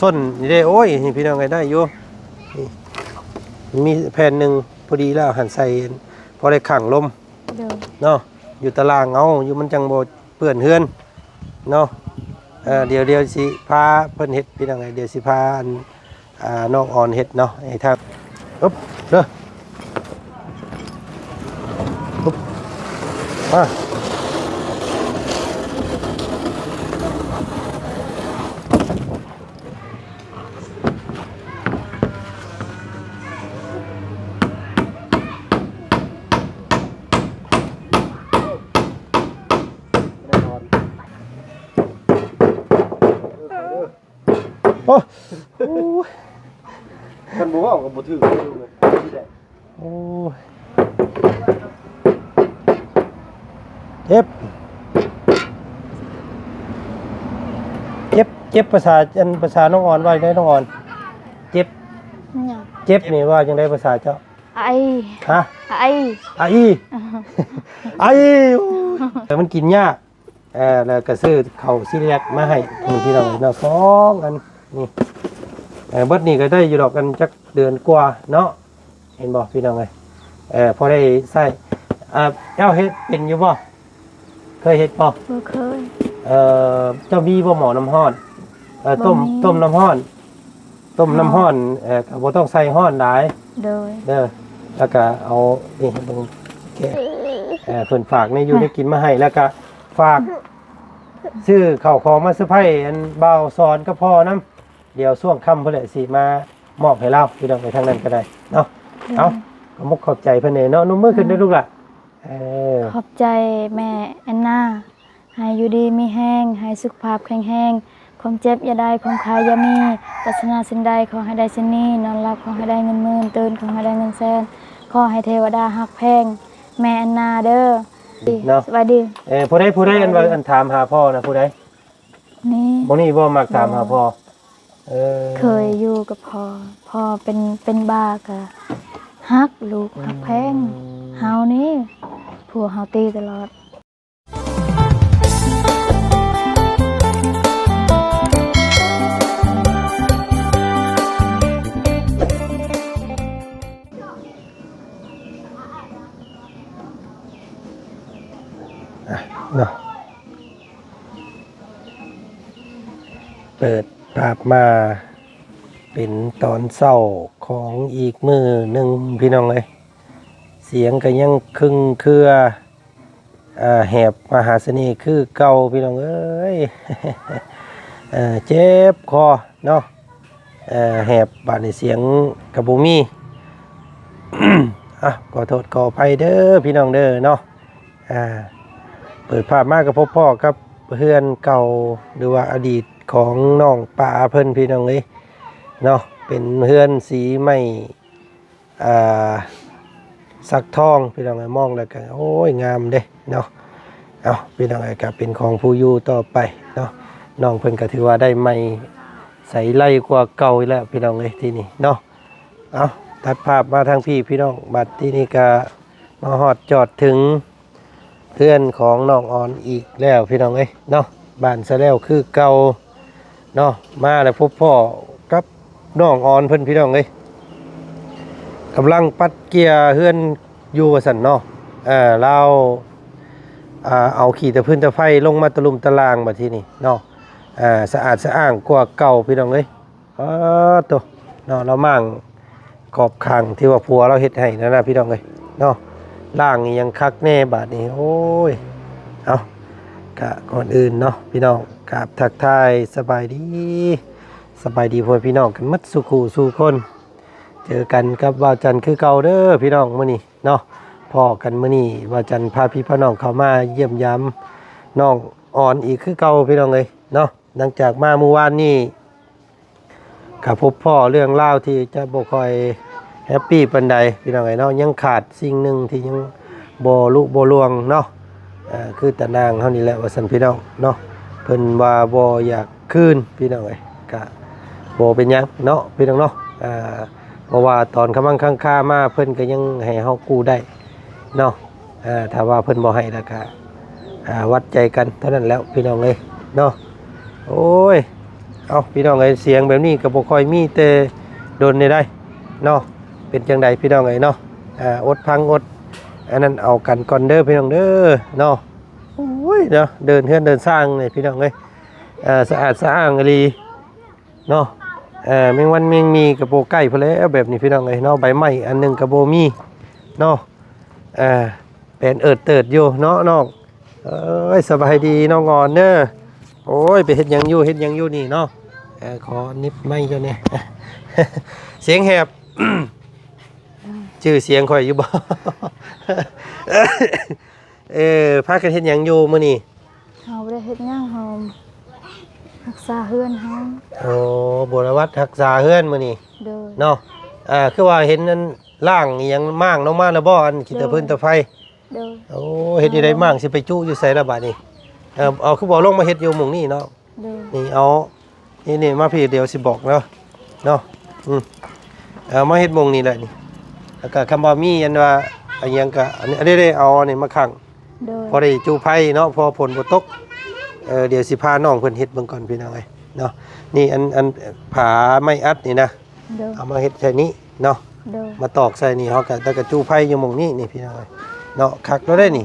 ສົ້ນນີ້ເດ້ ໂອ້ຍ ນີ້ພີ່ນ້ອງເອີຍ ໄດ້ຢູ່ ນີ້ ມີແຜ່ນໜຶ່ງພໍດີແລ້ວ ຫັ້ນໃສ່ພໍໄດ້ຂັງລົມ ໂດຍ ເນາະ ຢູ່ຕາລ່າງເອົາ ຢູ່ມັນຈັ່ງບໍ່ເປື້ອນເຮືອນເນາະ. ເອີ ດຽວ ດຽວຊິພາເພິ່ນເຮັດ ພີ່ນ້ອງເອີຍ ດຽວຊິພາອັນ ອ່າ ນ້ອງອອນເຮັດເນາະ ໃຫ້ທາງ ອຶບ ເດີ ອຶບ ມາ. ໂອ້ ໂອ້ຍ ຄັນບໍ່ເວົ້າກໍບໍ່ຖືກ ໂອ້ຍ ເຈັບ ເຈັບ ເຈັບ ພາສາ ອັນ ພາສານ້ອງອອນວ່າຈັ່ງໃດ ນ້ອງອອນ? ເຈັບ ຫຍັງ? ເຈັບນີ້ວ່າຈັ່ງໃດພາສາເຈົ້າ? ອາອີ ຮະ? ອາອີ ອາອີ ອາອີ ໂອ້ຍ ແຕ່ມັນກິນຍາກ. ເອີ ແລ້ວກໍຊື້ເຂົ້າຊີແລັກມາໃຫ້ ນີ້ພີ່ນ້ອງເນາະ ສອງອັນນີ້ ເອີ ເບິດນີ້ກໍໄດ້ຢູ່ດອກ ອັນຈັກເດືອນກວ່າເນາະ ເຫັນບໍ່ພີ່ນ້ອງເອີຍ ເອີ ພໍໄດ້ໃຊ້. ອ່າ ເຈົ້າເຮັດເປັນຢູ່ບໍ່? ເຄີຍເຮັດບໍ່? ບໍ່ເຄີຍ. ເອີ ເຈົ້າມີບໍ່ໝໍ້ນ້ຳຮ້ອນ? ເອີ ຕົ້ມ ບໍ່ມີ ຕົ້ມນ້ຳຮ້ອນ ຕົ້ມນ້ຳຮ້ອນ ເອີ ກໍບໍ່ຕ້ອງໃສ່ຮ້ອນຫຼາຍ ໂດຍ ເດີ ແລ້ວກໍເອົານີ້ໃຫ້ເບິ່ງ ແກະ ເອີ ເພິ່ນຝາກແນວຢູ່ແນວກິນມາໃຫ້ ແລ້ວກໍຝາກຊື້ເຂົ້າຂອງມາເຊີໄພອັນບ່າວສອນກັບພໍ່ນຳ ດຽວຊ່ວງຄ່ຳພຸ້ນແຫຼະຊິມາມອບໃຫ້ລາວ ພີ່ນ້ອງໄປທາງນັ້ນກໍໄດ້ເນາະ ໂດຍ ເອົາ ຂອບອົກຂອບໃຈເພິ່ນແດ່ເນາະ ນົມມືຂຶ້ນເດີລູກຫຼ້າ ເອີ ຂອບໃຈແມ່ແອນນາ ໃຫ້ຢູ່ດີມີແຮງ ໃຫ້ສຸຂະພາບແຂງແຮງ ຄວາມເຈັບຢ່າໄດ້ ຄວາມໄຂ້ຢ່າມີ ປາດຖະໜາສິ່ງໃດຂໍໃຫ້ໄດ້ສິ່ງນີ້ ນອນຫຼັບຂໍໃຫ້ໄດ້ເງິນໝື່ນ ຕື່ນຂໍໃຫ້ໄດ້ເງິນແສນ ຂໍໃຫ້ເທວະດາຮັກແພງ ແມ່ແອນນາເດີ ເນາະ ສະບາຍດີ ເອີ ຜູ້ໃດ ຜູ້ໃດອັນວ່າ ອັນຖາມຫາພໍ່ນະ ຜູ້ໃດ? ນີ້ ບໍ່ນີ້ບໍ່ມັກຖາມຫາພໍ່ ເອີ ເຄີຍຢູ່ກັບພໍ່ ພໍ່ເປັນ ເປັນບ້າກະຮັກລູກ ອືມ ຮັກແພງ ເຮົານີ້ ຜົວເຮົາຕີຕະຫຼອດ. ອ່ະ ເນາະ ເປີດພາບມາເປັນຕອນເຊົ້າຂອງອີກມື້ໜຶ່ງ ພີ່ນ້ອງເອີຍ ສຽງກໍຍັງຄຶງເຄືອ ອ່າ ແຫບມະຫາສະເໜ່ຄືເກົ່າ ພີ່ນ້ອງເອີຍ ເອີ ເຈັບຄໍເນາະ ເອີ ແຫບ ບາດນີ້ສຽງກໍບໍ່ມີ ອ່ະ ຂໍໂທດຂໍອະໄພເດີພີ່ນ້ອງເດີເນາະ ອ່າ ເປີດພາບມາກໍພົບພໍ້ກັບເຮືອນເກົ່າ ຫຼືວ່າອະດີດຂອງນ້ອງປາເພິ່ນ ພີ່ນ້ອງເອີຍເນາະ ເປັນເຮືອນສີໄມ້ ອ່າ ສັກທອງ ພີ່ນ້ອງເອີຍ ມອງແລ້ວກໍ ໂອ້ຍ ງາມເດ້ເນາະ ເອົາ ພີ່ນ້ອງເອີຍ ກໍເປັນຂອງຜູ້ຢູ່ຕໍ່ໄປເນາະ ນ້ອງເພິ່ນກໍຖືວ່າໄດ້ໃໝ່ໃສໄຫຼກວ່າເກົ່າອີກແລ້ວ ພີ່ນ້ອງເອີຍ ທີ່ນີ້ເນາະ ເອົາ ຕັດພາບມາທາງພີ້ ພີ່ນ້ອງ ບັດທີ່ນີ້ກໍມາຮອດຈອດເຖິງ ເຮືອນຂອງນ້ອງອອນອີກແລ້ວ ພີ່ນ້ອງເອີຍເນາະ ບ້ານສະແລ້ວຄືເກົ່າເນາະ ມາແລ້ວພົບພໍ້ກັບນ້ອງອອນເພິ່ນ ພີ່ນ້ອງເອີຍ ກຳລັງປັດເກຍເຮືອນຢູ່ວ່າຊັ້ນເນາະ ເອີ ລາວ ອ່າ ເອົາຂີ້ຕະຟືນຕະໄຟລົງມາຕະລຸ່ມຕະລ່າງ ບັດທີນີ້ເນາະ ອ່າ ສະອາດສະອ້າງກວ່າເກົ່າ ພີ່ນ້ອງເອີຍ. ປາດໂທ້ ເນາະ ລາວມ້າງຂອບຂ້າງທີ່ວ່າຜົວລາວເຮັດໃຫ້ນັ້ນນະ ພີ່ນ້ອງເອີຍເນາະ ລ້າງອີ່ຫຍັງຄັກແດ່ບາດນີ້ ໂອ້ຍ ເອົາ ກະກ່ອນອື່ນເນາະ ພີ່ນ້ອງ ກາບທັກທາຍສະບາຍດີ ສະບາຍດີພໍ່ແມ່ພີ່ນ້ອງກັນໝົດສູ່ຄູ່ສູ່ຄົນ ເຈີກັນກັບບ່າວຈັນຄືເກົ່າເດີພີ່ນ້ອງ ມື້ນີ້ເນາະ ພໍ້ກັນມື້ນີ້ ບ່າວຈັນພາພີ່ພານ້ອງເຂົ້າມາຢ້ຽມຢາມນ້ອງອອນອີກຄືເກົ່າ ພີ່ນ້ອງເອີຍເນາະ ຫຼັງຈາກມາມື້ວານນີ້ ກະພົບພໍ້ເລື່ອງລາວທີ່ຈະບໍ່ຄ່ອຍແຮັບປີປານໃດ ພີ່ນ້ອງເອີຍເນາະ ຍັງຂາດສິ່ງໜຶ່ງທີ່ຍັງບໍ່ລຸບໍ່ລ່ວງເນາະ ເອີ ຄືຕານາງເຮົານີ້ແຫຼະວ່າຊັ້ນ ພີ່ນ້ອງເນາະ ເພິ່ນວ່າບໍ່ຢາກຄືນ ພີ່ນ້ອງເອີຍ ກະບໍ່ເປັນຫຍັງເນາະ ພີ່ນ້ອງເນາະ ເອີ ເພາະວ່າຕອນຂະມັງຄັງຄາມາ ເພິ່ນກໍຍັງໃຫ້ເຮົາກູ້ໄດ້ເນາະ ເອີ ຖ້າວ່າເພິ່ນບໍ່ໃຫ້ແລ້ວກະ ອ່າ ວັດໃຈກັນເທົ່ານັ້ນແຫຼ້ວ ພີ່ນ້ອງເອີຍເນາະ ໂອ້ຍ ເອົ້າ ພີ່ນ້ອງເອີຍ ສຽງແບບນີ້ກໍບໍ່ຄ່ອຍມີແຕ່ດົນໃດເນາະ. ເປັນຈັ່ງໃດພີ່ນ້ອງເອີຍເນາະ ອ່າ ອົດຟັງອົດອັນນັ້ນເອົາກັນກ່ອນເດີພີ່ນ້ອງເດີເນາະ. ໂອ້ຍເນາະ ເດີນເຮືອນເດີນຊານນີ້ພີ່ນ້ອງເອີຍ ອ່າ ສະອາດສະອ້າງອີ່ຫຼີເນາະ. ເອີ ແມງວັນແມງໝີ່ກໍບໍ່ໃກ້ພຸ້ນແຫຼ້ວ ແບບນີ້ພີ່ນ້ອງເອີຍເນາະ. ໃບໄມ້ອັນໜຶ່ງກໍບໍ່ມີເນາະ. ເອີ ແປນເອີດເຕີດຢູ່ເນາະນ້ອງ. ເອີຍ ສະບາຍດີນ້ອງອອນເດີ. ໂອ້ຍ ໄປເຮັດຫຍັງຢູ່ ເຮັດຫຍັງຢູ່ນີ້ເນາະ. ເອີ ຂໍນິບໄມເຈົ້າແດ່ ສຽງແຫບ ຈື່ສຽງຂ້ອຍຢູ່ບໍ່? ເອີ ພາກັນເຮັດຫຍັງຢູ່ມື້ນີ້? ເຮົາບໍ່ໄດ້ເຮັດຫຍັງ ເຮົາຮັກສາເຮືອນເຮົາ. ໂອ້ ບົວລະວັດຮັກສາເຮືອນມື້ນີ້. ໂດຍ. ເນາະ ອ່າ ຄືວ່າເຫັນອັນລ້າງອີ່ຫຍັງມ້າງລົງມາແລ້ວບໍ່ ອັນຂີ້ຕະພື້ນຕະໄພ? ໂດຍ. ໂອ້ ເຮັດຢູ່ໃດມ້າງ ຊິໄປຈຸຢູ່ໃສລະບາດນີ້? ເອີ ເອົາ ຄືບໍ່ລົງມາເຮັດຢູ່ໝ່ອງນີ້ເນາະ. ໂດຍ. ນີ້ເອົາ ນີ້ ນີ້ມາພີ້ ດຽວຊິບອກເນາະ ເນາະ. ອືມ ເອົາມາເຮັດໝ່ອງນີ້ແຫຼະນີ້ ແລ້ວກະຄຳວ່າມີອັນວ່າອີ່ຫຍັງກະ ອັນນີ້ ອັນນີ້ເດ້ ເອົາອັນນີ້ມາຂັງ. ໂດຍ. ພໍໄດ້ຈູ່ໄຟເນາະ ເພາະຝົນບໍ່ຕົກ. ເອີ ດຽວຊິພານ້ອງເພິ່ນເຮັດເບິ່ງກ່ອນພີ່ນ້ອງເອີຍເນາະ. ນີ້ອັນ ອັນ ຝາໄມ້ອັດນີ້ນະ. ໂດຍ. ເອົາມາເຮັດໃສ່ນີ້ເນາະ. ໂດຍ. ມາຕອກໃສ່ນີ້ ເຮົາກະ ແລ້ວກະຈູ່ໄຟຢູ່ໝ່ອງນີ້ນີ້ພີ່ນ້ອງເອີຍເນາະ. ຄັກແລ້ວເດ້ນີ້.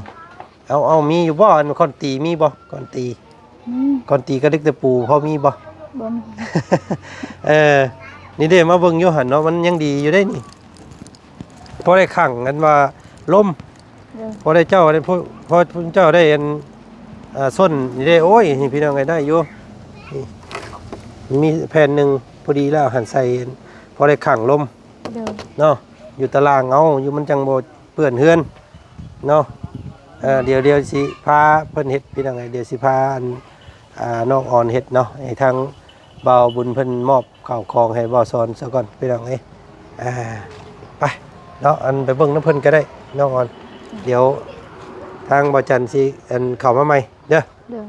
ເອົາ ເອົາ ມີຢູ່ບໍ່ ອັນຄ້ອນຕີມີບໍ່ ຄ້ອນຕີ? ອືມ ກ້ອນຕີກັບເຫຼັກຕະປູພໍມີບໍ່? ບໍ່ມີ. ເອີ ນີ້ເດ້ ມາເບິ່ງຢູ່ຫັ້ນເນາະ ມັນຍັງດີຢູ່ເດ້ນີ້ ພໍໄດ້ຂັງກັນວ່າລົມ. ໂດຍ. ພໍໄດ້ເຈົ້າ ພໍເຈົ້າໄດ້ອັນ ອ່າ ສົ້ນນີ້ເດ້. ໂອ້ຍ ນີ້ພີ່ນ້ອງເອີຍ ໄດ້ຢູ່ ນີ້ມີແຜ່ນໜຶ່ງພໍດີແລ້ວ ຫັ້ນໃສ່ພໍໄດ້ຂັງລົມ. ໂດຍ. ເນາະ ຢູ່ຕາລ່າງເອົາ ຢູ່ມັນຈັ່ງບໍ່ ເປື້ອນເຮືອນເນາະ. ເອີ ດຽວ ດຽວຊິພາເພິ່ນເຮັດພີ່ນ້ອງເອີຍ ດຽວຊິພາອັນ ອ່າ ນ້ອງອອນເຮັດເນາະ ໃຫ້ທາງບ່າວບຸນເພິ່ນມອບເຂົ້າຂອງໃຫ້ບ່າວສອນຊະກ່ອນພີ່ນ້ອງເອີຍ. ອ່າ ໄປເນາະ ອັນໄປເບິ່ງນຳເພິ່ນກໍໄດ້ນ້ອງອອນ. ດຽວທາງບ່າວຈັນຊິອັນເຂົ້າມາໃໝ່ເດີ. ໂດຍ.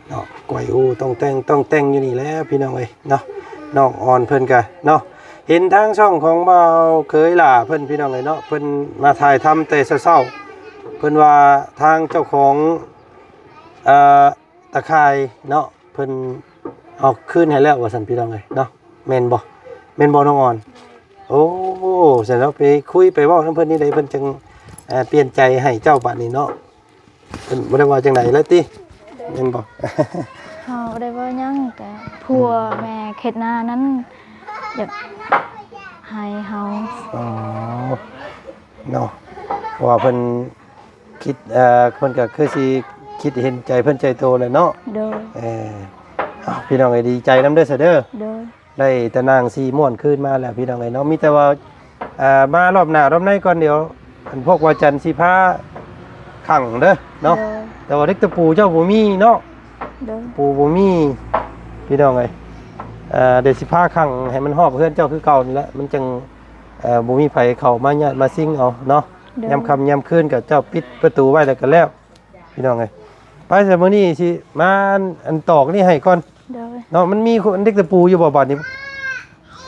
ເນາະ ກວຍຫູຕ້ອງແຕ່ງ ຕ້ອງແຕ່ງຢູ່ນີ້ແຫຼະພີ່ນ້ອງເອີຍເນາະ. ນ້ອງອອນເພິ່ນກະເນາະ ເຫັນທາງຊ່ອງຂອງບ່າວເຂີຍຫຼ້າເພິ່ນພີ່ນ້ອງເອີຍເນາະ ເພິ່ນມາຖ່າຍທຳແຕ່ເຊົ້າໆ ເພິ່ນວ່າທາງເຈົ້າຂອງ ເອີ ຕາຂ່າຍເນາະ ເພິ່ນເອົາຄືນໃຫ້ແລ້ວວ່າຊັ້ນພີ່ນ້ອງເອີຍເນາະ. ແມ່ນບໍ່ ແມ່ນບໍ່ນ້ອງອອນ? ໂອ້ ຊັ້ນເນາະ ໄປຄຸຍໄປເວົ້ານຳເພິ່ນນີ້ໃດ ເພິ່ນຈຶ່ງ ເອີ ປ່ຽນໃຈໃຫ້ເຈົ້າບາດນີ້ເນາະ. ເພິ່ນບໍ່ໄດ້ວ່າຈັ່ງໃດລະຕິ? ແມ່ນບໍ່? ເຮົາບໍ່ໄດ້ເວົ້າຫຍັງ ກະຜົວແມ່ເຂດນານັ້ນຢາກໃຫ້ເຮົາ. ອໍ ເນາະ ເພາະວ່າເພິ່ນຄິດ ເອີ ເພິ່ນກໍຄືຊິຄິດເຫັນໃຈເພິ່ນໃຈໂຕແຫຼະເນາະ. ໂດຍ. ເອີ ເອົ້າ ພີ່ນ້ອງເອີຍ ດີໃຈນຳເດີຊະເດີ. ໂດຍ. ໄດ້ຕານາງສີມ່ວນຄືນມາແລ້ວພີ່ນ້ອງເອີຍເນາະ. ມີແຕ່ວ່າ ເອີ ມາລອບໜ້າລອບໃນກ່ອນ ດຽວອັນພວກວ່າຈັນຊິພາຂັງເດີເນາະ. ໂດຍ. ແຕ່ວ່າເຫຼັກຕະປູເຈົ້າບໍ່ມີເນາະ. ໂດຍ. ປູບໍ່ມີພີ່ນ້ອງເອີຍ. ເອີ ດຽວຊິພາຂັງໃຫ້ມັນຮອບເຮືອນເຈົ້າຄືເກົ່ານີ້ແຫຼະ ມັນຈັ່ງ ເອີ ບໍ່ມີໃຜເຂົ້າມາຍາດມາຊິງເອົາເນາະ. ໂດຍ. ຍາມຄ່ຳຍາມຄືນກໍເຈົ້າປິດປະຕູໄວ້ແລ້ວກໍແລ້ວ ພີ່ນ້ອງເອີຍ. ໄປ ຊະ ມື້ນີ້ຊິມາອັນ ອັນຕອກນີ້ໃຫ້ກ່ອນ. ໂດຍ. ເນາະ ມັນມີອັນເຫຼັກຕະປູຢູ່ບໍ່ບາດນີ້?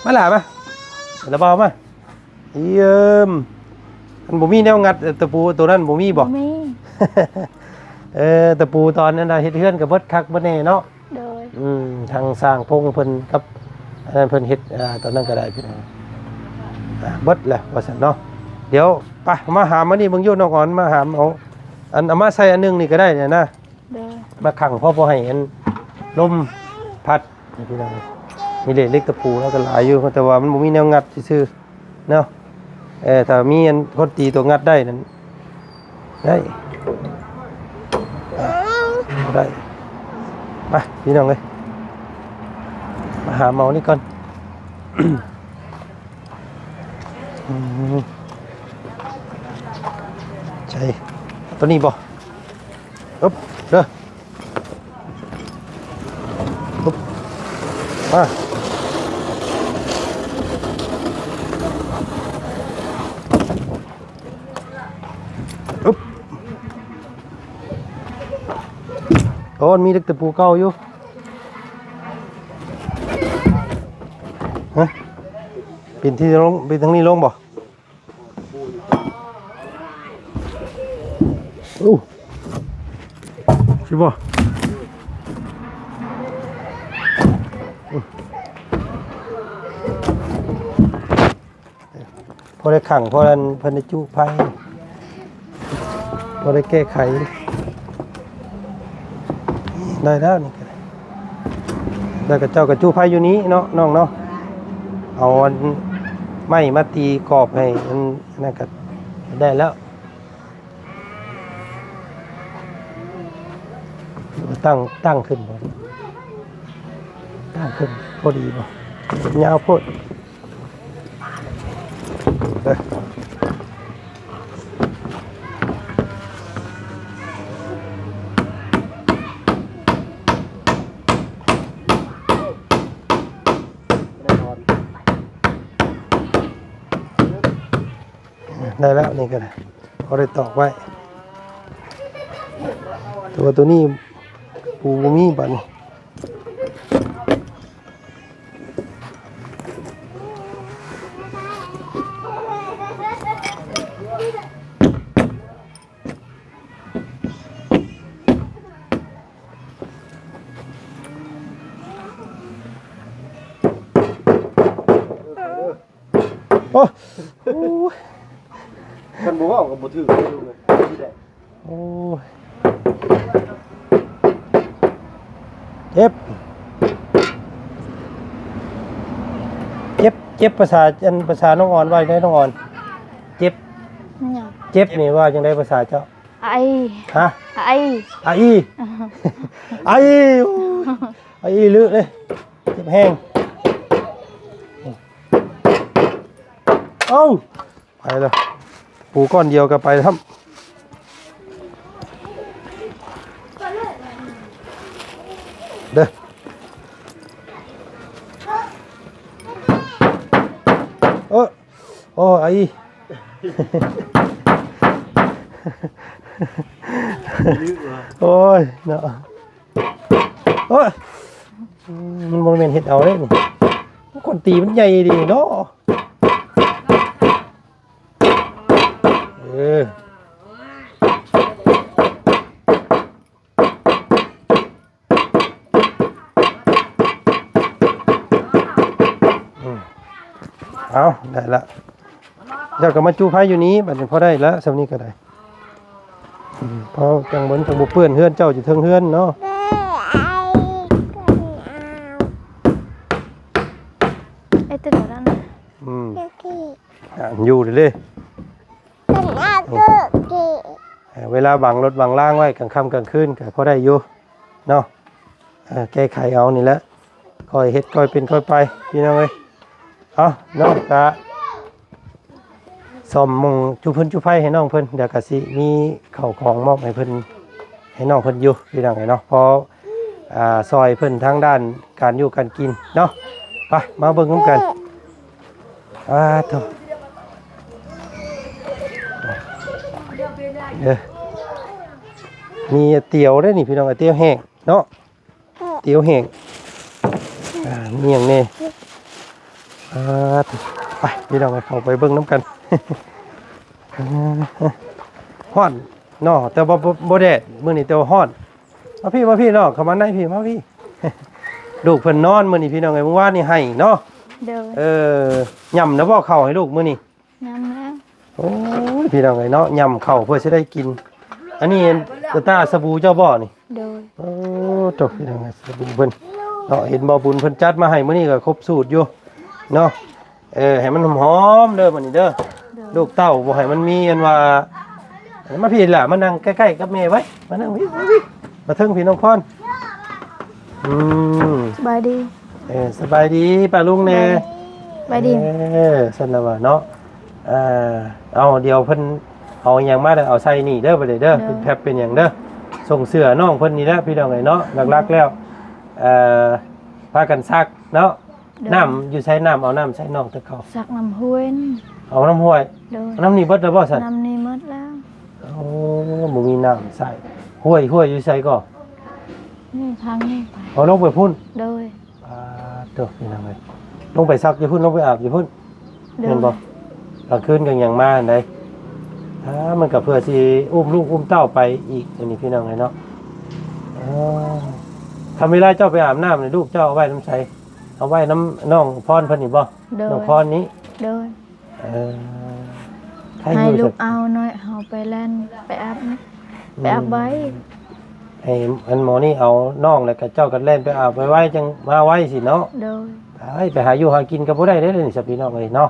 ມາຫຼ້າມາ ລະເບົາມາ. ເອີມ ມັນບໍ່ມີແນວງັດ ເອີ ຕະປູໂຕນັ້ນບໍ່ມີບໍ່? ບໍ່ມີ. ເອີ ຕະປູຕອນນັ້ນນະ ເຮັດເຮືອນກໍເບິດຄັກເບິດແນ່ເນາະ. ໂດຍ. ອືມ ທາງຊ່າງພົງເພິ່ນກັບອັນນັ້ນເພິ່ນເຮັດ ອ່າ ຕອນນັ້ນກໍໄດ້ພີ່ນ້ອງ ອ່າ ເບິດແລ້ວວ່າຊັ້ນເນາະ. ດຽວໄປ ມາຫາມານີ້ເບິ່ງຢູ່ ນ້ອງອອນ ມາຫາມເອົາ ອັນ ເອົາມາໃສ່ອັນໜຶ່ງນີ້ກໍໄດ້ນີ້ນະ. ໂດຍ. ມາຂັງພໍບໍ່ໃຫ້ອັນລົມພັດ ນີ້ພີ່ນ້ອງ. ມີເຫຼັກ ເຫຼັກຕະປູແລ້ວກໍຫຼາຍຢູ່ ແຕ່ວ່າມັນບໍ່ມີແນວງັດຊື່ໆ ເນາະ. ເອີ ຖ້າມີອັນຄົນຕີຕົວງັດໄດ້ນັ້ນ ໄດ້ ອ່າ ບໍ່ໄດ້. ມາ ພີ່ນ້ອງເອີຍ ມາຫາເອົານີ້ກ່ອນ. ອືມ ໃສ່ຕົວນີ້ບໍ່? ອຶບ ເດີ ອຶບ ມາ ອຶບ. ໂອ້ ມັນມີເຫຼັກຕະປູເກົ່າຢູ່ ຮະ. ປີນທີ່ລົງ ປີນທາງນີ້ລົງບໍ່? ໂອ້ ຊິບໍ່? ພໍໄດ້ຂັງ ພໍອັນເພິ່ນໄດ້ຈຸໄຟ ພໍໄດ້ແກ້ໄຂ ໄດ້ແລ້ວນີ້ກໍໄດ້ ແລ້ວກໍເຈົ້າກໍຈຸໄຟຢູ່ນີ້ເນາະ ນ້ອງເນາະ ເອົາອັນໄມ້ມາຕີກອບໃຫ້ອັນນັ້ນກໍໄດ້ແລ້ວ. ຕັ້ງ ຕັ້ງຂຶ້ນບໍ່? ຕັ້ງຂຶ້ນພໍດີບໍ່? ຍາວໂພດ ເອີ ໄດ້ແລ້ວ ນີ້ກໍໄດ້ ພໍໄດ້ຕອກໄວ້ ແຕ່ວ່າໂຕນີ້ປູບໍ່ມີບາດນີ້. ໂອ້ ໂອ້ຍ ຄັນບໍ່ເວົ້າກໍບໍ່ຖືກເລີຍ ໂອ້ຍ ເຈັບ ເຈັບ ເຈັບ ພາສາ ອັນ ພາສານ້ອງອອນວ່າຈັ່ງໃດ ນ້ອງອອນ? ເຈັບ ຫຍັງ? ເຈັບນີ້ວ່າຈັ່ງໃດພາສາເຈົ້າ? ອາອີ ຮະ? ອາອີ ອາອີ ອາອີ ໂອ້ຍ ອາອີລຶເດ້ ເຈັບແຮງ ເອົ້າ ໄປແລ້ວ ປູກ້ອນດຽວກໍໄປແລ້ວ ເດີ ເອີ. ໂອ້ ອາອີ ໂອ້ຍເນາະ ໂອ້ຍ ມັນບໍ່ແມ່ນເຮັດເອົາເດ້ນີ້ ຄົນຕີມັນໃຫຍ່ດີເນາະ ເອີ. ອືມ ເອົາ ໄດ້ລະ ເຈົ້າກໍມາຈູໄຟຢູ່ນີ້ ບັດນີ້ພໍໄດ້ລະ ສ່ຳນີ້ກໍໄດ້ ອືມ ພໍຈັ່ງມັນຈັ່ງບໍ່ເປື້ອນເຮືອນເຈົ້າ ຢູ່ເທິງເຮືອນເນາະ ເອີ ຕົວນັ້ນ ອືມ ອ່າ ຢູ່ເດ້ ເອີ ເວລາບັງລົດບັງລາງໄວ້ກາງຄ່ຳກາງຄືນກໍພໍໄດ້ຢູ່ເນາະ ເອີ ແກ້ໄຂເອົານີ້ແຫຼະ ຄ່ອຍເຮັດຄ່ອຍເປັນຄ່ອຍໄປ ພີ່ນ້ອງເອີຍ ເອົາ ນ້ອງກະສ້ອມໝ່ອງຈຸຟືນຈຸໄຟໃຫ້ນ້ອງເພິ່ນ ດຽວກະຊິມີເຂົ້າຂອງມອບໃຫ້ເພິ່ນ ໃຫ້ນ້ອງເພິ່ນຢູ່ ພີ່ນ້ອງເອີຍເນາະ ພໍ ອ່າ ຊ່ອຍເພິ່ນທາງດ້ານການຢູ່ການກິນເນາະ ໄປ ມາເບິ່ງນຳກັນ. ອາໂທ້ ເອີ ມີຕຽວເດ້ນີ້ ພີ່ນ້ອງ ຕຽວແຫ້ງເນາະ ຕຽວແຫ້ງ ອ່າ ມີຫຍັງແດ່ ອາໂທ້ ໄປ ພີ່ນ້ອງ ເຂົ້າໄປເບິ່ງນຳກັນ ຮ້ອນເນາະ ແຕ່ວ່າບໍ່ ບໍ່ແດດ ມື້ນີ້ແຕ່ວ່າຮ້ອນ ມາພີ້ ມາພີ້ນ້ອງ ເຂົ້າມາໃນພີ້ ມາພີ້ ລູກເພິ່ນນອນມື້ນີ້ ພີ່ນ້ອງເອີຍ ມື້ວານນີ້ໄຫ້ເນາະ ໂດຍ ເອີ ຫຍ້ຳແລ້ວບໍ່ເຂົ້າໃຫ້ລູກມື້ນີ້? ຫຍ້ຳແລ້ວ ໂອ້ຍ ພີ່ນ້ອງເອີຍເນາະ ຫຍ້ຳເຂົ້າເພື່ອຊິໄດ້ກິນ ອັນນີ້ຕາຕາສະບູເຈົ້າບໍ່ນີ້? ໂດຍ ໂອ້ ໂທ້ ພີ່ນ້ອງເອີຍ ສະບູເພິ່ນເນາະ ເຫັນບໍ່ ບຸນເພິ່ນຈັດມາໃຫ້ມື້ນີ້ກໍຄົບສູດຢູ່ເນາະ ເອີ ໃຫ້ມັນຫອມໆເດີ ມື້ນີ້ເດີ ໂດຍ ລູກເຕົ້າບໍ່ໃຫ້ມັນມີອັນວ່າ ມາພີ້ລະ ມານັ່ງໃກ້ໆກັບແມ່ໄວ້ ມານັ່ງພີ້ ມາພີ້ ມາເທິງພີ້ ນ້ອງພອນ ອືມ ສະບາຍດີ ເອີ ສະບາຍດີປ້າລຸງແດ່ ສະບາຍດີ ເອີ ຊັ້ນລະວ່າເນາະ ເອີ ເອົາ ດຽວເພິ່ນເອົາຫຍັງມາແລ້ວເອົາໃສ່ນີ້ເດີ ບາດນີ້ເດີ ໂດຍ ເປັນແພັບເປັນຫຍັງເດີ ສົ່ງເສື້ອນ້ອງເພິ່ນນີ້ແຫຼະ ພີ່ນ້ອງເອີຍເນາະ ຫຼັກໆແລ້ວ ເອີ ພາກັນຊັກເນາະ ໂດຍ ນ້ຳຢູ່ໃສ? ນ້ຳ ເອົານ້ຳໃສ່ນ້ອງແຕ່ເກົ່າ ຊັກນ້ຳຫ້ວຍ ເອົານ້ຳຫ້ວຍ ໂດຍ ນ້ຳນີ້ເບິດແລ້ວບໍ່ຊັ້ນ? ນ້ຳນີ້ໝົດແລ້ວ ໂອ້ ບໍ່ມີນ້ຳໃຊ້ ຫ້ວຍ ຫ້ວຍຢູ່ໃສກໍ? ນີ້ທາງນີ້ໄປ ເອົາລົງໄປພຸ້ນ ໂດຍ ປາດໂທ້ ພີ່ນ້ອງເອີຍ ລົງໄປຊັກຢູ່ພຸ້ນ ລົງໄປອາບຢູ່ພຸ້ນ ໂດຍ ແມ່ນບໍ່? ກາງຄືນກໍຍັງມາຫັ້ນໃດ໋ ອ່າ ມັນກໍເພື່ອຊິອຸ້ມລູກອຸ້ມເຕົ້າໄປອີກ ອັນນີ້ພີ່ນ້ອງເອີຍເນາະ. ເອີ ຄັນເວລາເຈົ້າໄປອາບນ້ຳນີ້ ລູກເຈົ້າເອົາໄວ້ນຳໃສ? ເອົາໄວ້ນຳນ້ອງພອນເພິ່ນນີ້ບໍ່? ໂດຍ ນ້ອງພອນນີ້? ໂດຍ ເອີ ໃຫ້ລູກເອົານ້ອຍເຮົາໄປແລ່ນ ໄປອາບ ໄປອາບໄວ້ ອືມ ໃຫ້ອັນໝໍນີ້ເອົານ້ອງ ແລ້ວກໍເຈົ້າກໍແລ່ນໄປອາບໄວໆ ຈັ່ງມາໄວຊິເນາະ. ໂດຍ ໄປ ໄປຫາຢູ່ຫາກິນກໍບໍ່ໄດ້ເດ້ນີ້ຊະ ພີ່ນ້ອງເອີຍເນາະ.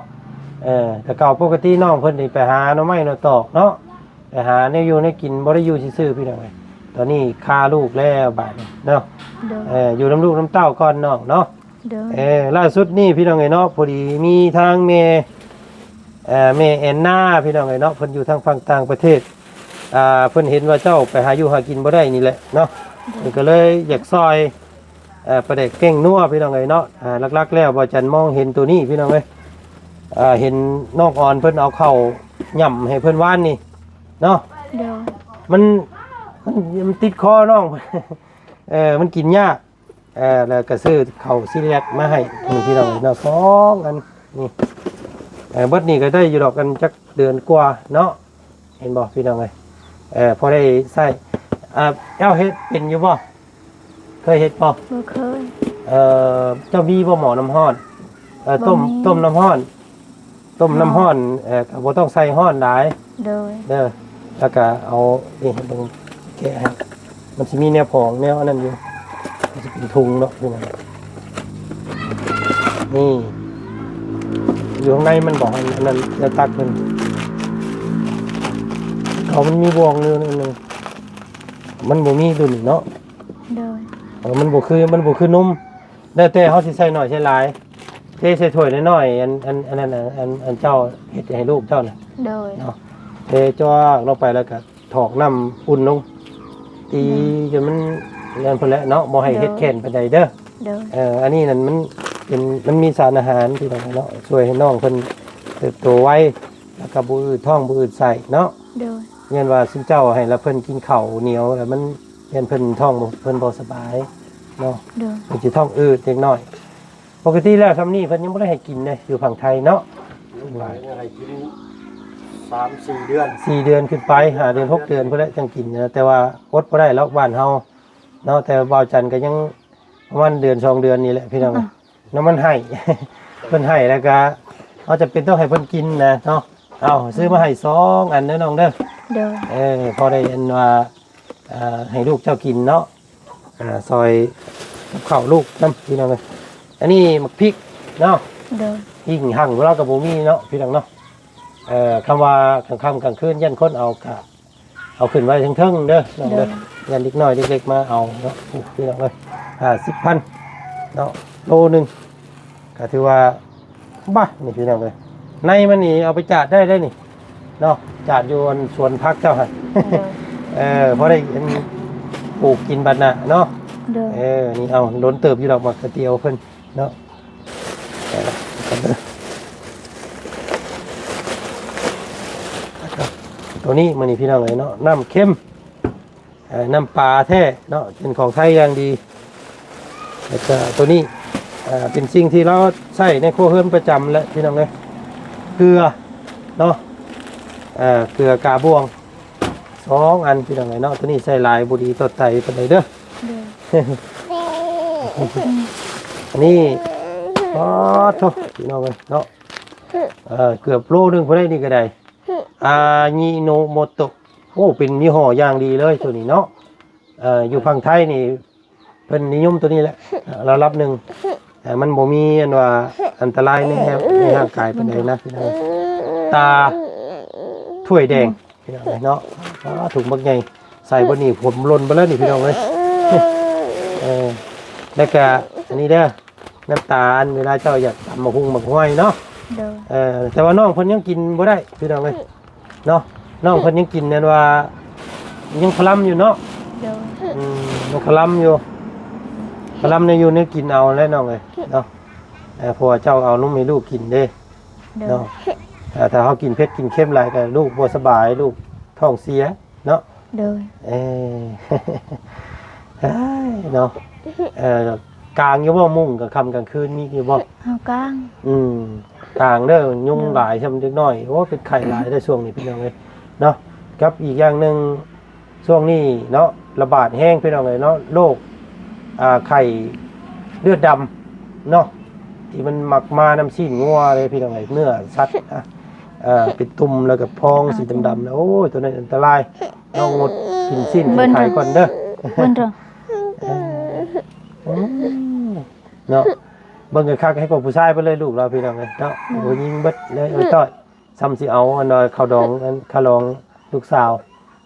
ເອີ ແຕ່ເກົ່າປົກກະຕິນ້ອງເພິ່ນນີ້ໄປຫາໜໍ່ໄມ້ໜໍ່ຕອກເນາະ ໄປຫາແນວຢູ່ແນວກິນ ບໍ່ໄດ້ຢູ່ຊື່ໆ ພີ່ນ້ອງເອີຍ. ຕອນນີ້ຄາລູກແລ້ວບາດນີ້ເນາະ. ໂດຍ ເອີ ຢູ່ນຳລູກນຳເຕົ້າກ່ອນນ້ອງເນາະ. ໂດຍ ເອີ ລ່າສຸດນີ້ພີ່ນ້ອງເອີຍເນາະ ພໍດີມີທາງແມ່ ເອີ ແມ່ແອນນາ ພີ່ນ້ອງເອີຍເນາະ ເພິ່ນຢູ່ທາງຝັ່ງຕ່າງປະເທດ ອ່າ ເພິ່ນເຫັນວ່າເຈົ້າໄປຫາຢູ່ຫາກິນບໍ່ໄດ້ນີ້ແຫຼະເນາະ. ໂດຍ ເພິ່ນກໍເລີຍຢາກຊ່ອຍ ເອີ ປາແດກແປ້ງນົວ ພີ່ນ້ອງເອີຍເນາະ. ອ່າ ຫຼັກໆແລ້ວບ່າວຈັນມອງເຫັນໂຕນີ້ ພີ່ນ້ອງເອີຍ ອ່າ ເຫັນນ້ອງອອນເພິ່ນເອົາເຂົ້າຫຍ້ຳໃຫ້ເພິ່ນວານນີ້ເນາະ. ໂດຍ ມັນ ມັນ ມັນຕິດຄໍນ້ອງ ເອີ ມັນກິນຍາກ. ເອີ ແລ້ວກໍຊື້ເຂົ້າຊີເລັກມາໃຫ້ ນີ້ພີ່ນ້ອງເອີຍເນາະ ສອງອັນນີ້. ເອີ ເບິດນີ້ກໍໄດ້ຢູ່ດອກ ອັນຈັກເດືອນກວ່າເນາະ ເຫັນບໍ່ພີ່ນ້ອງເອີຍ. ເອີ ພໍໄດ້ໃຊ້. ອ່າ ເຈົ້າເຮັດເປັນຢູ່ບໍ່? ເຄີຍເຮັດບໍ່? ບໍ່ເຄີຍ. ເອີ ເຈົ້າມີບໍ່ໝໍ້ນ້ຳຮ້ອນ? ເອີ ຕົ້ມ ບໍ່ມີ ຕົ້ມນ້ຳຮ້ອນ ຕົ້ມນ້ຳຮ້ອນ ເອີ ກໍບໍ່ຕ້ອງໃສ່ຮ້ອນຫຼາຍ. ໂດຍ ເດີ ແລ້ວກໍເອົານີ້ໃຫ້ເບິ່ງ ແກະໃຫ້ ມັນຊິມີແນວຜອງແນວອັນນັ້ນຢູ່ ມັນຊິເປັນທຸງເນາະ ນີ້ ຢູ່ຂ້າງໃນມັນບອກ ອັນ ອັນນັ້ນແນວຕັກເພິ່ນ ເຂົາມັນມີບ່ວງໜຶ່ງ ອັນໜຶ່ງ ມັນບໍ່ມີໂຕນີ້ເນາະ. ໂດຍ ເອີ ມັນບໍ່ຄື ມັນບໍ່ຄືນົມ ແລ້ວແຕ່ເຮົາຊິໃສ່ໜ້ອຍໃສ່ຫຼາຍ ເທໃສ່ຖ້ວຍນ້ອຍໆ ອັນ ອັນ ອັນນັ້ນ ອັນ ອັນເຈົ້າເຮັດໃຫ້ລູກເຈົ້ານະ. ໂດຍ ເນາະ ເທຈອກລົງໄປ ແລ້ວກໍຖອກນ້ຳອຸ່ນລົງ ຕີ ໂດຍ ຈົນມັນນັ້ນພຸ້ນແຫຼະເນາະ ບໍ່ໃຫ້ເຮັດ ໂດຍ ແຂນປານໃດເດີ. ໂດຍ ເອີ ອັນນີ້ນັ້ນມັນເປັນ ມັນມີສານອາຫານທີ່ເນາະ ຊ່ວຍໃຫ້ນ້ອງເພິ່ນເຕີບໂຕໄວ ແລ້ວກໍບໍ່ອືດທ້ອງບໍ່ອືດໄສ້ເນາະ. ໂດຍ ຍ້ອນວ່າຊຸມເຈົ້າໃຫ້ລະເພິ່ນກິນເຂົ້າໜຽວ ແລ້ວມັນ ຢ້ານເພິ່ນທ້ອງບໍ່ ເພິ່ນບໍ່ສະບາຍເນາະ. ໂດຍ ເພິ່ນຊິທ້ອງອືດເລັກນ້ອຍ. ປົກກະຕິແລ້ວຊ່ຳນີ້ເພິ່ນຍັງບໍ່ໄດ້ໃຫ້ກິນເດ້ ຢູ່ຝັ່ງໄທເນາະ. ໃຫ້ກິນສາມສີ່ເດືອນ ສີ່ເດືອນຂຶ້ນໄປ ຫ້າເດືອນ ຫົກເດືອນພຸ້ນແຫຼະຈັ່ງກິນນະ. ແຕ່ວ່າອົດບໍ່ໄດ້ລອກບ້ານເຮົາເນາະ ແຕ່ວ່າບ່າວຈັນກໍຍັງປະມານເດືອນສອງເດືອນນີ້ແຫຼະ ພີ່ນ້ອງ. ອືມ ນ້ຳມັນໄຫ້ ເພິ່ນໄຫ້ແລ້ວກະເຮົາຈຳເປັນຕ້ອງໃຫ້ເພິ່ນກິນນະເນາະ. ເອົາ ຊື້ມາໃຫ້ສອງອັນເດີນ້ອງເດີ. ໂດຍ ເອີ ພໍໄດ້ອັນວ່າ ເອີ ໃຫ້ລູກເຈົ້າກິນເນາະ ເອີ ຊ່ອຍກັບເຂົ້າລູກນຳ ພີ່ນ້ອງເອີຍ. ອັນນີ້ໝາກພິກເນາະ. ໂດຍ ຫິ້ງຮັ່ງຂອງລາວກໍບໍ່ມີເນາະ ພີ່ນ້ອງເນາະ. ເອີ ຄຳວ່າກາງຄ່ຳກາງຄືນຢ້ານຄົນເອົາກະ ເອົາຂຶ້ນໄວ້ເທິງໆເດີນ້ອງເດີ. ໂດຍ ຢ້ານເດັກນ້ອຍເດັກເລັກມາເອົາເນາະ. ໂອ້ ພີ່ນ້ອງເອີຍ ຫ້າສິບພັນເນາະ ໂລໜຶ່ງ ກໍຖືວ່າ ບາດນີ້ພີ່ນ້ອງເອີຍ ໃນມັນນີ້ເອົາໄປຈາດໄດ້ເດ້ນີ້ເນາະ. ຈາດຢູ່ອັນສວນຜັກເຈົ້າຫັ້ນ. ໂດຍ ເອີ ພໍໄດ້ອັນປູກກິນບັດນະເນາະ. ໂດຍ ເອີ ນີ້ ເອົາ ດົນເຕີບຢູ່ດອກໝາກກະຕຽວເພິ່ນເນາະ. ເອີ ໂຕນີ້ ມື້ນີ້ພີ່ນ້ອງເອີຍເນາະ ນ້ຳເຄັມ ເອີ ນ້ຳປາແທ້ເນາະ ເປັນຂອງໄທຢ່າງດີ. ແລ້ວກໍໂຕນີ້ ເອີ ເປັນສິ່ງທີ່ລາວໃຊ້ໃນຄົວເຮືອນປະຈຳແຫຼະ ພີ່ນ້ອງເອີຍ ເກືອເນາະ. ເອີ ເກືອກາບວງ ສອງອັນ ພີ່ນ້ອງເອີຍເນາະ. ໂຕນີ້ໃຊ້ຫຼາຍບໍ່ດີຕໍ່ໄຕປານໃດເດີ. ໂດຍ ອັນນີ້ ປາດໂທ້ ພີ່ນ້ອງເອີຍເນາະ ເອີ ເກືອບໂລໜຶ່ງພຸ້ນໃດນີ້ກໍໄດ້. ອາຍິໂນໂມໂຕະ ໂອ້ ເປັນຍີ່ຫໍ້ຢ່າງດີເລີຍໂຕນີ້ເນາະ. ເອີ ຢູ່ຝັ່ງໄທນີ້ເພິ່ນນິຍົມໂຕນີ້ແຫຼະ ລະດັບໜຶ່ງ. ເອີ ມັນບໍ່ມີອັນວ່າອັນຕະລາຍໃນ ໃນຮ່າງກາຍປານໃດນະ ພີ່ນ້ອງ. ຕາຖ້ວຍແດງ ພີ່ນ້ອງເອີຍເນາະ. ອ້າ ຖົງບັກໃຫຍ່ ໃສ່ບໍ່ນີ້ຜົມຫຼົ່ນໄປແລ້ວນີ້ ພີ່ນ້ອງເອີຍ. ເອີ ແລ້ວກະອັນນີ້ເດີ ນ້ຳຕານ ເວລາເຈົ້າຢາກຕຳໝາກຫຸ່ງໝາກຫວຍເນາະ. ໂດຍ ເອີ ແຕ່ວ່ານ້ອງເພິ່ນຍັງກິນບໍ່ໄດ້ ພີ່ນ້ອງເອີຍເນາະ. ນ້ອງເພິ່ນຍັງກິນນັ້ນວ່າ ຍັງຄະລຳຢູ່ເນາະ. ໂດຍ ອືມ ຍັງຄະລຳຢູ່ ຄະລຳໃນຢູ່ໃນກິນເອົາແຫຼະນ້ອງເອີຍເນາະ. ເອີ ເພາະວ່າເຈົ້າເອົານົມໃຫ້ລູກກິນເດ້. ໂດຍ ເນາະ. ເອີ ຖ້າເຮົາກິນເຜັດກິນເຄັມຫຼາຍກໍລູກບໍ່ສະບາຍ ລູກທ້ອງເສຍເນາະ. ໂດຍ ເອີ ເອີຍເນາະ. ເອີ ກາງຢູ່ບໍ່ ມຸ້ງກາງຄ່ຳກາງຄືນມີຢູ່ບໍ່? ເຮົາກາງ. ອືມ ຕ່າງເດີ ຍຸງ ໂດຍ ຫຼາຍຊ່ຳເດັກນ້ອຍ ໂອ້ ເປັນໄຂ້ຫຼາຍເດີຊ່ວງນີ້ພີ່ນ້ອງເອີຍເນາະ. ກັບອີກຢ່າງໜຶ່ງ ຊ່ວງນີ້ເນາະ ລະບາດແຮງພີ່ນ້ອງເອີຍເນາະ ໂລກ ອ່າ ໄຂ້ເລືອດດຳເນາະ ທີ່ມັນມັກມານຳຊີ້ນງົວເດ້ພີ່ນ້ອງເອີຍ ເນື້ອສັດ ອ່າ ເປັນຕຸ່ມ ແລ້ວກໍພອງ ອ່າ ສີດຳໆ ໂອ້ຍ ໂຕນັ້ນອັນຕະລາຍ ເຮົາງົດກິນຊີ້ນ ເບິ່ງ ໄຂ່ກ່ອນເດີ ເບິ່ງເດີ ເອີ ເນາະ ເບິ່ງຄັກໆ ໃຫ້ກວ່າຜູ້ຊາຍໄປເລີຍ ລູກລາວພີ່ນ້ອງເອີຍເນາະ ໂດຍ ຜູ້ຍິງເບິດເລີຍ ໂອ້ຍ ຕ້ອຍ ຊ່ຳຊິເອົາອັນວ່າເຂົ້າດອງ ອັນຄ່າດອງລູກສາວ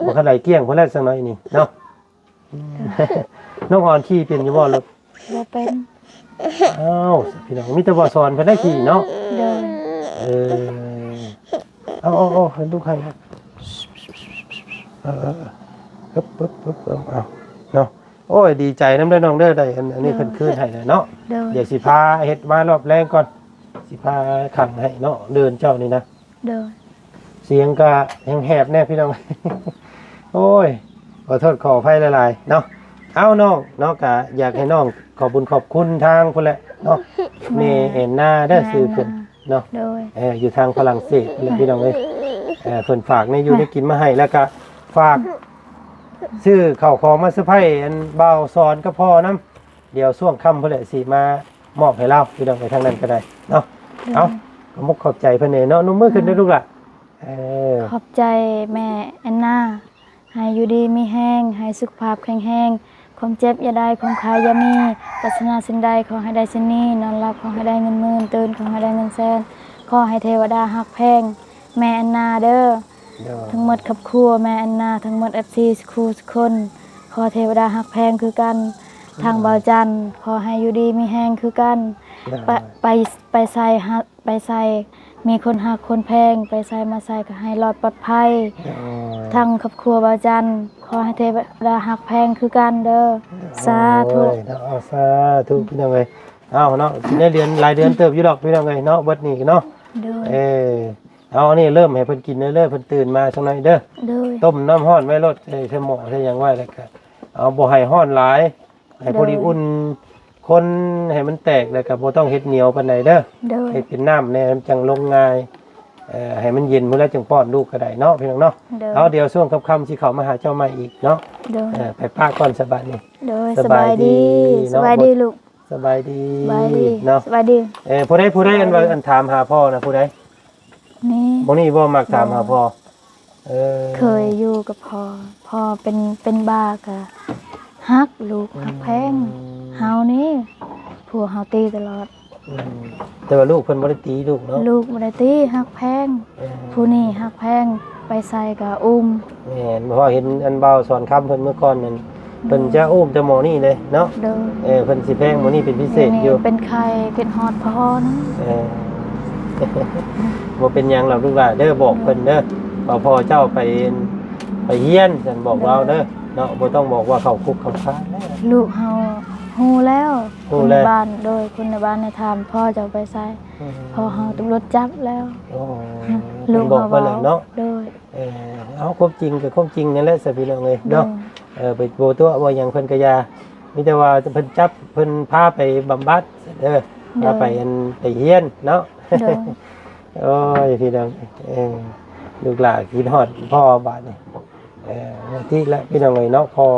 ບໍ່ຄັນໄດ້ກ້ຽງພຸ້ນແຫຼະ ສັກໜ້ອຍນີ້ເນາະ. ນ້ອງອອນຂີ່ເປັນຢູ່ບໍ່ລົດ? ບໍ່ເປັນ. ອ້າວ ພີ່ນ້ອງ ມີແຕ່ບໍ່ສອນເພິ່ນໄດ້ຂີ່ເນາະ. ໂດຍ. ເອີ ເອົາໆໆ ໃຫ້ລູກໃຫ້ ເອີໆໆ ປຶບໆໆ ເອົາເນາະ. ໂອ້ຍ ດີໃຈນຳເດີນ້ອງເດີ ໄດ້ອັນ ອັນນີ້ ໂດຍ ເພິ່ນຄືນໃຫ້ແລ້ວເນາະ. ໂດຍ. ດຽວຊິພາເຮັດມາລອບແລງກ່ອນ ຊິພາຂັງໃຫ້ເນາະ ເດີ່ນເຈົ້ານີ້ນະ. ໂດຍ. ສຽງກະແຮບແດ່ພີ່ນ້ອງ ໂອ້ຍ ຂໍໂທດຂໍອະໄພຫຼາຍໆເນາະ. ເອົ້າ ນ້ອງເນາະ ກະຢາກໃຫ້ນ້ອງຂອບບຸນຂອບຄຸນທາງພຸ້ນແຫຼະເນາະ ແມ່ແອນນາເດີ ແມ່ແອນນາ ຊື່ເພິ່ນເນາະ. ໂດຍ. ເອີ ຢູ່ທາງຝຣັ່ງເສດພຸ້ນແຫຼະ ແມ່ ພີ່ນ້ອງເອີຍ ເອີ ເພິ່ນຝາກແນວຢູ່ ແມ່ ແນວກິນມາໃຫ້ ແລ້ວກະຝາກຊື້ເຂົ້າຂອງມາເຊີໄພອັນບ່າວສອນກັບພໍ່ນຳ. ດຽວຊ່ວງຄ່ຳພຸ້ນແຫຼະ ຊິມາມອບໃຫ້ລາວ ພີ່ນ້ອງໄປທາງນັ້ນກໍໄດ້ເນາະ. ໂດຍ. ເອົ້າ ຂອບມຸກຂອບໃຈເພິ່ນແດ່ເນາະ ນົມມືຂຶ້ນເດີ ອ່າ ລູກຫຼ້າ. ເອີ ຂອບໃຈແມ່ແອນນາ ໃຫ້ຢູ່ດີມີແຮງ ໃຫ້ສຸຂະພາບແຂງແຮງ ຄວາມເຈັບຢ່າໄດ້ ຄວາມໄຂ້ຢ່າມີ ປາດຖະໜາສິ່ງໃດຂໍໃຫ້ໄດ້ສິ່ງນີ້ ນອນຫຼັບຂໍໃຫ້ໄດ້ເງິນໝື່ນ ຕື່ນຂໍໃຫ້ໄດ້ເງິນແສນ ຂໍໃຫ້ເທວະດາຮັກແພງ ແມ່ແອນນາເດີ. ໂດຍ. ທັງໝົດຄອບຄົວແມ່ແອນນາ ທັງໝົດເອັຟຊີ ສຸຂູສຸຄົນ ຂໍເທວະດາຮັກແພງຄືກັນ. ໂດຍ. ທາງບ່າວຈັນ ຂໍໃຫ້ຢູ່ດີມີແຮງຄືກັນ. ໂດຍ. ໄປ ໄປ ໄປໃສ ໄປໃສມີຄົນຮັກຄົນແພງ ໄປໃສມາໃສກໍໃຫ້ລອດປອດໄພ. ໂດຍ. ທາງຄອບຄົວບ່າວຈັນ ຂໍໃຫ້ເທວະດາຮັກແພງຄືກັນເດີ. ໂດຍ. ສາທຸ ໂອ້ຍເນາະ ເອົາ ສາທຸ ພີ່ນ້ອງເອີຍ. ເອົາເນາະ ກິນໄດ້ເດືອນ ຫຼາຍເດືອນເຕີບຢູ່ດອກ ພີ່ນ້ອງເອີຍເນາະ ເບິດນີ້ເນາະ. ໂດຍ. ເອີ ເອົາ ອັນນີ້ເລີ່ມໃຫ້ເພິ່ນກິນເລີຍ ເພິ່ນຕື່ນມາສັກໜ້ອຍເດີ. ໂດຍ. ຕົ້ມນ້ຳຮ້ອນໄວ້ໂລດ ໃສ່ ໃສ່ໝໍ້ໃສ່ຫຍັງໄວ້ ແລ້ວກະເອົາ ບໍ່ໃຫ້ຮ້ອນຫຼາຍ ໃຫ້ພໍດີ ໂດຍ ອຸ່ນ ຄົນໃຫ້ມັນແຕກ ແລ້ວກະບໍ່ຕ້ອງເຮັດໜຽວປານໃດເດີ. ໂດຍ. ເຮັດເປັນນ້ຳແດ່ ມັນຈັ່ງລົງງ່າຍ ເອີ ໃຫ້ມັນເຢັນພຸ້ນແລ້ວຈຶ່ງປ້ອນລູກກໍໄດ້ເນາະ ພີ່ນ້ອງເນາະ. ໂດຍ. ເອົາ ດຽວຊ່ວງຄ່ຳໆ ຊິເຂົ້າມາຫາເຈົ້າໃໝ່ອີກເນາະ. ໂດຍ. ເອີ ໄປປະກ່ອນສະບາດນີ້. ໂດຍ. ສະບາຍດີ ສະບາຍດີເນາະ ສະບາຍດີລູກ. ສະບາຍດີ ສະບາຍດີເນາະ ສະບາຍດີ. ເອີ ຜູ້ໃດ ຜູ້ໃດ ສະບາຍດີ ອັນວ່າ ອັນຖາມຫາພໍ່ນະ ຜູ້ໃດ? ນີ້ ບໍ່ນີ້ບໍ່ມັກຖາມຫາພໍ່. ໂດຍ. ເອີ ເຄີຍຢູ່ກັບພໍ່ ພໍ່ເປັນ ເປັນບ້າກະຮັກລູກ ອືມ ຮັກແພງ. ເຮົານີ້ ຜົວເຮົາຕີຕະຫຼອດ. ອືມ ແຕ່ວ່າລູກເພິ່ນບໍ່ໄດ້ຕີລູກເນາະ ລູກບໍ່ໄດ້ຕີ ຮັກແພງ. ເອີ ຜູ້ນີ້ຮັກແພງ ໄປໃສກະອຸ້ມ. ແມ່ນ ເພາະເຫັນອັນບ່າວສອນຄຳເພິ່ນເມື່ອກ່ອນນັ້ນ ເພິ່ນຈະອຸ້ມແຕ່ໝໍ້ນີ້ເດ້ເນາະ. ໂດຍ. ເອີ ເພິ່ນຊິແພງໝໍ້ນີ້ເປັນພິເສດຢູ່ ເປັນໄຂ້ ຄິດຮອດພໍ່ນຳ. ເອີ ບໍ່ເປັນຫຍັງດອກລູກຫຼ້າເດີ ບອກເພິ່ນເດີ ວ່າພໍ່ເຈົ້າໄປ ໄປຮຽນ ຊັ້ນບອກລາວເດີເນາະ ບໍ່ຕ້ອງບອກວ່າເຂົ້າຄຸກເຂົ້າຄານ. ລູກເຮົາຮູ້ແລ້ວ ຮູ້ແລ້ວ ຄົນໃນບ້ານ ໂດຍ ຄົນໃນບ້ານນະຖາມ ພໍ່ເຈົ້າໄປໃສ? ອືມ ພໍ່ເຮົາຖືກລົດຈັບແລ້ວ. ໂອ້ ລູກເຮົາບອກເພິ່ນແລ້ວເນາະ. ໂດຍ. ເອີ ເອົາ ຄວາມຈິງກໍຄວາມຈິງນັ້ນແຫຼະ ຊະ ພີ່ນ້ອງເອີຍເນາະ. ໂດຍ. ເອີ ໄປບໍ່ຕົວະບໍ່ຫຍັງເພິ່ນກໍຢ່າ ມີແຕ່ວ່າເພິ່ນຈັບ ເພິ່ນພາໄປບຳບັດເດີ ໂດຍ ພາໄປອັນ ໄປຮຽນເນາະ. ໂດຍ. ໂອ້ຍ ພີ່ນ້ອງ ເອີ ລູກຫຼ້າຄິດຮອດພໍ່ບາດນີ້ ເອີ ຕິລະ ພີ່ນ້ອງເອີຍເນາະ ພໍ່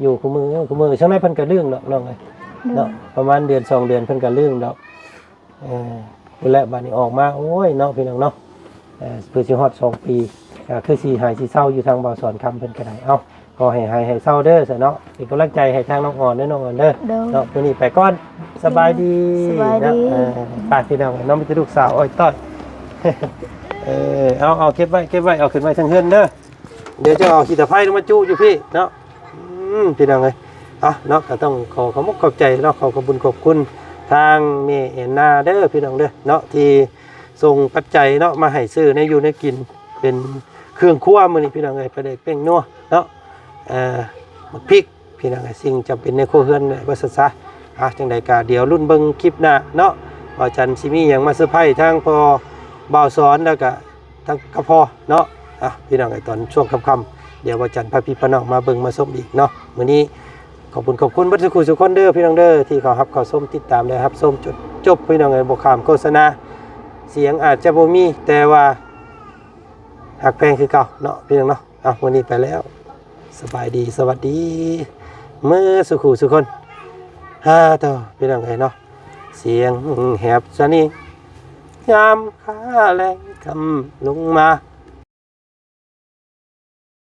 ຢູ່ຄູ່ມື້ ຄູ່ມື້ ຈັ່ງໃດເພິ່ນກໍລືມດອກ ນ້ອງເອີຍ ໂດຍ ເນາະ ປະມານເດືອນສອງເດືອນເພິ່ນກໍລືມດອກ. ເອີ ພຸ້ນແຫຼະ ບາດນີ້ອອກມາ ໂອ້ຍເນາະ ພີ່ນ້ອງເນາະ ເອີ ເພື່ອຊິຮອດສອງປີ ກໍຄືຊິຫາຍຊິເຊົາຢູ່ ທາງບ່າວສອນຄຳເພິ່ນກໍໄດ້. ເອົ້າ ຂໍໃຫ້ຫາຍໃຫ້ເຊົາເດີຊະເນາະ ເປັນກຳລັງໃຈໃຫ້ທາງນ້ອງອອນເດີ ນ້ອງອອນເດີ ໂດຍ ເນາະ. ມື້ນີ້ໄປກ່ອນ ສະບາຍດີ ສະບາຍດີ ເນາະ. ເອີ ໄປ ພີ່ນ້ອງເນາະ ມີແຕ່ລູກສາວອ້ອຍຕ້ອຍ. ເອີ ເອົາ ເອົາ ເກັບໄວ້ ເກັບໄວ້ ເອົາຂຶ້ນໄວ້ເທິງເຮືອນເດີ ດຽວຈະເອົາຂີ້ຕະໄພລົງມາຈຸຢູ່ພີ້ເນາະ. ອືມ ພີ່ນ້ອງເອີຍ ເອົາເນາະ ກໍຕ້ອງຂໍຂອບມຸກຂອບໃຈເນາະ ຂໍຂອບບຸນຂອບຄຸນທາງແມ່ແອນນາເດີ ພີ່ນ້ອງເດີເນາະ ທີ່ສົ່ງປັດໄຈເນາະ ມາໃຫ້ຊື້ແນວຢູ່ແນວກິນ ເປັນເຄື່ອງຄົວມື້ນີ້ ພີ່ນ້ອງເອີຍ ປາແດກແປ້ງນົວເນາະ ເອີ ໝາກພິກ ພີ່ນ້ອງເອີຍ ສິ່ງຈຳເປັນໃນຄົວເຮືອນເບິດຊັ້ນຊະ. ອ່ະ ຈັ່ງໃດກໍດຽວລຸ້ນເບິ່ງຄລິບໜ້າເນາະ ວ່າຈັນຊິມີຫຍັງມາເຊີໄພທາງພໍ່ບ່າວສອນ ແລ້ວກໍ ທັງກັບພໍ່ເນາະ. ອ່ະ ພີ່ນ້ອງເອີຍ ຕອນຊ່ວງຄ່ຳໆ ດຽວວ່າຈັນພາພີ່ພານ້ອງມາເບິ່ງມາຊົມອີກເນາະ. ມື້ນີ້ຂອບຄຸນ ຂອບຄຸນເບິດສູ່ຄູ່ສູ່ຄົນເດີ ພີ່ນ້ອງເດີ ທີ່ເຂົ້າຮັບເຂົ້າຊົມ ຕິດຕາມ ແລະ ຮັບຊົມຈົນຈົບ ພີ່ນ້ອງເອີຍ ບໍ່ຂ້າມໂຄສະນາ. ສຽງອາດຈະບໍ່ມີ ແຕ່ວ່າຮັກແພງຄືເກົ່າເນາະ ພີ່ນ້ອງເນາະ. ເອົາ ມື້ນີ້ໄປແລ້ວ ສະບາຍດີ ສະຫວັດດີ ເໝິດສູ່ຄູ່ສູ່ຄົນ. ຫາໂຕ ພີ່ນ້ອງເອີຍເນາະ ສຽງແຫບສະໜິງ ຍາມຄ່າແລງຄ່ຳລົງມາ